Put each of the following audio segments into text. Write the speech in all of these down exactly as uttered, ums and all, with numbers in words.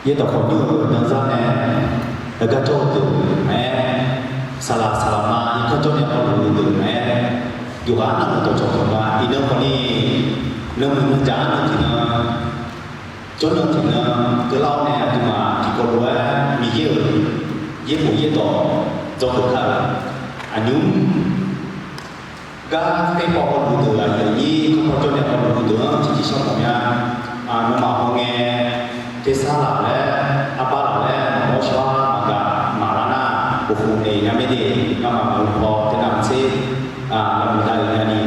Yaerdawq khawf nymr-eu danzar nae heugar jawr-eu deuq mae-aer, saqlaq saqlaq ma irkanr jawr nae hawluf-eu deuq mae-aer, yawqghaq navluf dawqcawq deuq ma. Iqnan khawfni, nanmuiq nanjaq-anr nan tiqnan, jawrnan tiqnan keuvlar-awr nae aqduimaf tiqkawv lof-aer Miqyaer-euq yaerbof yaerdawq dzawgeuf kar-euq aqnymr gar paerpaw hawluf-eu deuq, aqyuif aqnyir kanrpaw jawr nae hawluf-eu deuq-anr tiqjeq shawr mawf mya. Nawmaf hawngae, tersar laf laer, arbar laf laer, maqmawr shawr-ar maqgaq maqlar nar, bof khof naeq nya mae de. Ngamaf maqmr paw teunav tser, lavmuiq dav-euq nyani,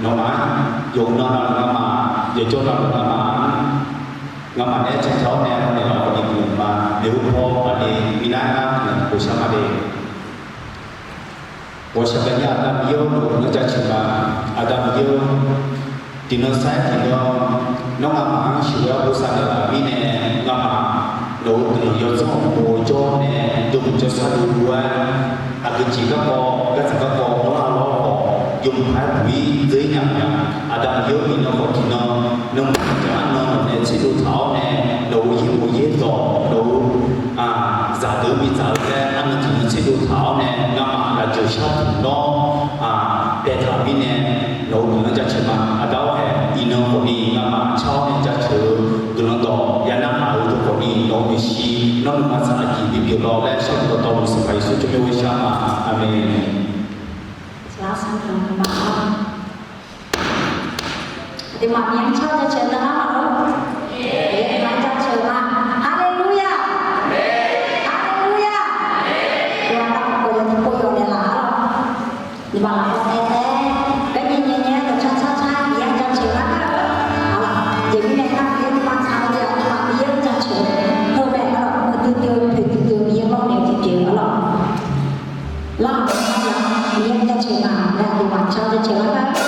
nawmaf-anr yawqnan navluf ngamaf, yawqjawr navluf ngamaf-anr, ngamaf nae-aer canca-awr nae hawnaeq laf-awr khawfni guiqlanq ma. Maeqhu paw aqle minav-aer ngar guiqlanq bof shar ma de. Ghawqshaq gaqnya Aqda Miqyaer-or, nawq-eu guiqlanq jaceuq ma. Aqda Miqyaer-or, tiqnan sar-aer tiqnan, nawr ngamaf-anr sheuqghae-awr bosav naeqlaf-euq mirnae, ngamaf nawq-eu guiqlanq yawdzanr-eu bof-eu jawr nae, yawmuiq jawrsar dov dov-aer, aqgeujeq garkawv gardzaq garkawv mawrlar lawr khawf, yawmuiq paq-aer buq-ir dzeur-ir nya-a. Aqda Miqyaer-or, iqnan khawf tiqnan, nanmuiq nanjaq-anr nan nawq nae tserdov taq-awr nae, nawq-euq yaerbof yaerdawq, nawq-eu zaqdeuq-anr bi tsaf-eu laer arnan tiqnan tserdov taq-awr nae, ngamaf lafjeuq shar tiq nawr daetaq-euq mirnae, nawq-eu guiqlanq jaceuq ma. Aqda-awr hae, iqnan khawfni ngamaf car-awr nae jaceuq-eu guiqlanq dawq ya nar maq-eu deuq khawfni nawq-eu maeqshi nawr nuima tsaq aqjeq bipyeuf lawq laer sharnoeq dawqtawvluf Sanqpaq Yeqsur tsawrmyanr ghoer shar ma. Aqmeq. Saqlaq sanqpaq ma-awr, aqduimaf Miqyaer-anr car jaceuq-eu dawq-anr maq-awr, Miqyaer-anr jaceuq ma. Haleluya! Haleluya! Yawqha navluf khawf yawtiqpov yawf naeqlaf-awq. Nuima lafkhoer taef-aer, garnyae nyae nyae-aer dawqcar car car Miqyaer-anr jaceuq lar nar-eu, aqlaf jeq mirnae nar Miqyaer nuima tsaq-eu jeq aqduimaf Miqyaer-anr jaceuq-eu heu mae arlawq, heu duidui-eu poeq duidui-eu Miqyaer mawrnaeq-eu jeq pyeuf arlawq. Lar-awq, Miqyaer-anr jaceuq ma laer aqduimaf car jaceuq lar nar-eu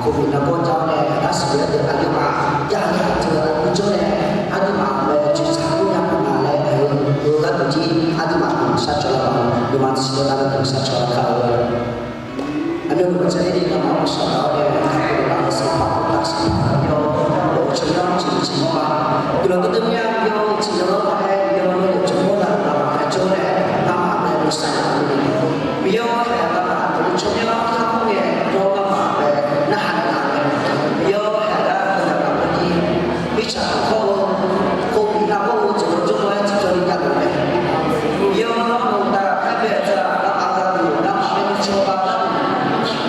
Covid nargawr ja-awr nae, aqgar siqyoeq-aer deuq aqduimaf jav-eu aqdui jawr nae, aqduimaf-euq coeqsaq mrnya paq nga laer aer-eu, heu gharduq jir aqduimaf guiqlanq shar cawv lar ma. Nuima tiqsiq dawrdav-aer guiqlanq shar cawv lar kar-eu. Aqmyanluf maqtsaev ler ni ngamaf-anr shaqdaq-awr nae, kakhof-eu ghaq-euq sanqpaq khoertav sanqpaq Miqyaer-awr, nawq-euq tsawrmyanr tiqjeq tiqjeq-anr ma. Guiqlanq dui dui mya Miqyaer-awr, tiqnan-anr maqaer Miqyaer-awr, nawr-euq tsawrmyanr ghaq-euq ngamaf-anr jawr nae, ngamaf nae bosav-eu ghaq-euq Miqyaer-awr, haeq ngamaf dawq-eu tsawrmyanr-anr kakhof nae jawr ngamaf nae narhaq naeqlaf-eu mae. Miqyaer-awr, haeq gar dawq-eu ngamaf-anr jir mirtsaq hawr-eu, covid nargawr-eu jeq-anr jawrgar-aer tiqjawr ni jav-eu mae. Miqyaer-awr, nawr-euq daq-eu khaer bae-eu teu-aq, ngamaf-eu gharduq ngamaf nae nuicaw ba gharduq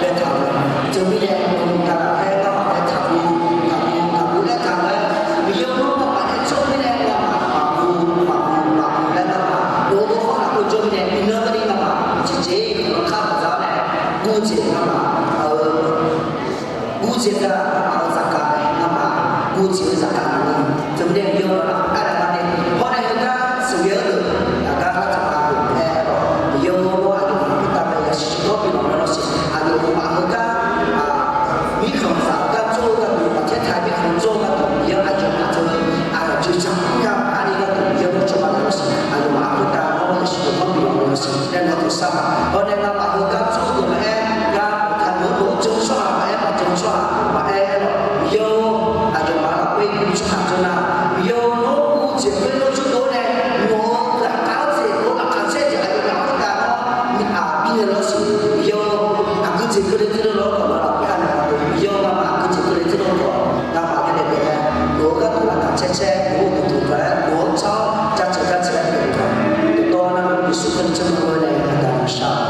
baetaq-euq mae. Teumirnae nawq-euq daq-eu khaer ngamaf nae taqguv taqguv taqguv laer taq-eu mae. Miqyaer-awr, nawr ngamaf nae tsawr mirnae ngamaf maqguv maqguv maqguv laer ngamaf nawq-euq gawrkhawr lafkhoer jawr mirnae iqnan keuvni ngamaf tiqjeq-iq guiqlanq kar maqza-awr nae guv jeq ngamaf-euq guv jeq-eu ngamaf-euq zaqkhav mae. Ngamaf guv jeq-eu zaqkhav nga ni. Teumirnae Miqyaer-awr, nawr lafkhoer aer-eu gar nae hawr nae heugar sheuqghae-eu deuq aqgar lar taq ma deuq aer-awr, Miqyaer-awr, nawr aqyawfmaf khoertav nae yasiq sheuqgawr biflanq-eu lawr siq. Aqyawfmaf heugar mirkhanqzaq gar tsov-eu gharduq, baqtaer taq-aer mirkhanq tsov-eu gharduq, Miqyaer-awr, aqyawfmaf teu-aq coeqsaq mrnya paq-aer ni gharduq, Miqyaer-awr, nawr cawba naeq lawr siq. Aqyawfmaf khoertav nawr yasiq sheuqgawr biflanq-eu lawr siq. Nae nawq-eu tersar ma hawr nae ngamaf heugar tsov-eu deuq maqaer, gar taq-eu deuq-anr jawr-eu tsawrhaq maqaer, maqjawr-eu tsawrhaq maqaer lawq. Miqyaer-awr, aqyawfmaf lafkhoer guv tsawrhaq jawr nar, Miqyaer-awr, nawr guv jeq khoer nawr jawr dov-awr nae, nawq-euq zaqkhav-eu jeq, nawq-euq laqkhaq caer jeq aqyawfmaf khoertav nawr aqbir nae lawr siq. Miqyaer-awr, aqgeujeq keuvle teulof-aer nawr-euq lafkhoer aernaeq-a. Miqyaer-awr, ngamaf aqgeujeq keuvle teulof-aer nawr-euq laqkhaq caer caer, nawq-euq gharduq laqkhaq caer caer, nawq-euq uqduq dawq-aer nawq-anr tsar-awr jaceuq jaceuq-aer naeq-eu ma. Dawqtawvlaf-eu Yeqsur Kali tsawrmyanr-anr nae aqda maqshar-a.